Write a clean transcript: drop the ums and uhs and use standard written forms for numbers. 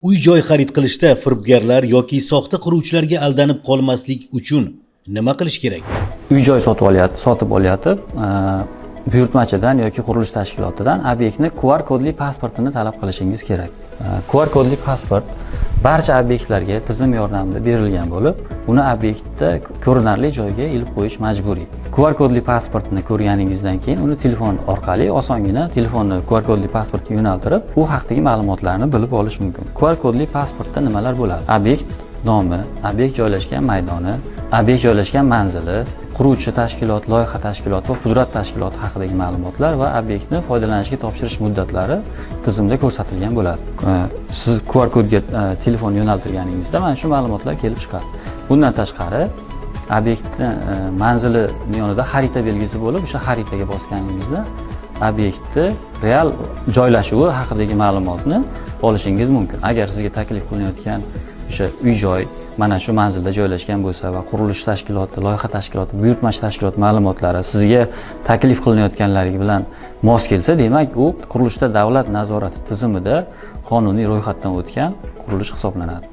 Uy-joy xarid qilishda firibgarlar yoki soxta quruvchilarga aldanib qolmaslik uchun nima qilish kerak? Uy-joy sotib olyapti, buyurtmachidan yoki qurilish tashkilotidan obyektni QR kodli pasportini talab qilishingiz kerak. QR kodli pasport barcha obyektlarga tizim yordamida berilgan bo'lib, uni obyektda ko'rinarli joyga ilib qo'yish majburiy. QR kodli pasportni ko'rganingizdan keyin uni telefon orqali osongina telefonni QR kodli pasportga yo'naltirib, u haqdagi ma'lumotlarni bilib olish mumkin. QR kodli pasportda nimalar bo'ladi? Obyekt nomi, obyekt joylashgan maydoni, obyekt joylashgan manzili, quruvchi tashkilot, loyiha tashkiloti va pudrat tashkiloti haqidagi ma'lumotlar va obyektni foydalanishga topshirish muddatlari tizimda ko'rsatilgan bo'ladi. Siz QR kodga telefon yo'naltirganingizda mana shu ma'lumotlar kelib chiqadi. Bundan tashqari obyektni manzili yonida xarita belgisi bo'lib, o'sha xaritaga bosganingizda obyektni real joylashuvi haqidagi ma'lumotni olishingiz mumkin. Agar sizga taklif qilinayotgan o'sha uy-joy mana shu manzilda joylashgan bo'lsa va qurilish tashkiloti, loyiha tashkiloti, buyurtmachi tashkilot ma'lumotlari sizga taklif qilinayotganlari bilan mos kelsa, demak u qurilishda davlat nazorati tizimida qonuniy ro'yxatdan o'tgan qurilish hisoblanadi.